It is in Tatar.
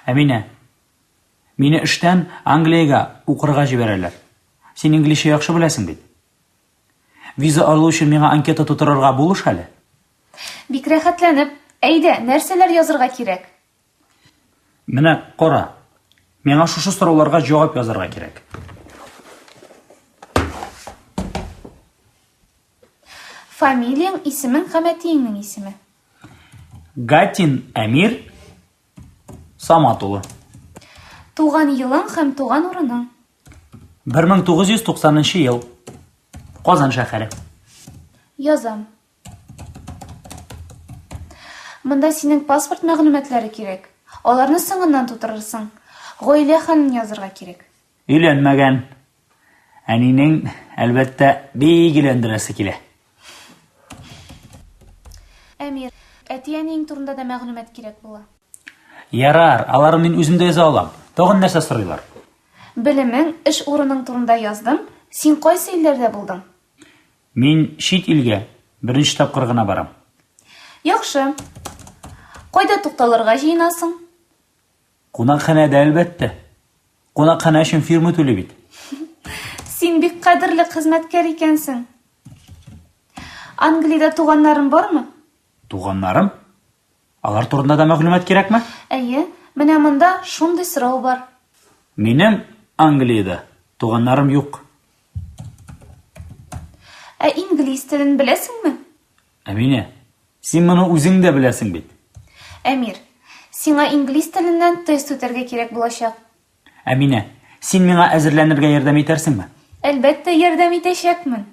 Әминә, мине эштән Англиягә укырга җибәрәләр. Син инглизчә яхшы беләсең бит. Виза алу өчен миңа анкета тутырырга булыш әле. Бик рәхәтләнеп. Әйдә, нәрсәләр язырга кирәк? Менә кара. Миңа шушы сорауларга җавап язарга кирәк. Фамилияң, исемең һәм әтиеңнең исеме. Гатин Әмир Самат улы. Туган елың һәм туган урының. 1990 ел. Казан шәһәре. Язам. Монда синең паспорт мәгълүматлары кирәк. Аларны соңыннан тутырырсың. Гаилә хәлен язырга кирәк. Өйләнмәгән. Әнинең, әлбәттә, бик өйләндерәсе килә. Әмир, әти-әниең турында да мәгълүмат кирәк була. Ярар, аларын мин үзем дә яза алам. Тагын нәрсә сорыйлар? Белемең, эш урының турында яздым. Син кайсы илләрдә булдың? Мин чит илгә беренче тапкыр гына барам. Яхшы. Кайда тукталырга җыенасың? Кунакханәдә, әлбәттә. Кунакханә өчен фирма түли бит. Син бик кадерле хезмәткәр икәнсең. Англиядә туганнарың бармы? Туганнарым? Алар турында да мәгълүмат кирәкме? Әйе, менә монда шундый сорау бар. Минем Англиядә туганнарым юк. Ә инглиз телен беләсеңме? Әминә, син моны үзең дә беләсең бит. Әмир, сиңа инглиз теленнән тест үтәргә кирәк булачак. Әминә, син миңа әзерләнергә ярдәм итәрсеңме? Әлбәттә, ярдәм итәчәкмен.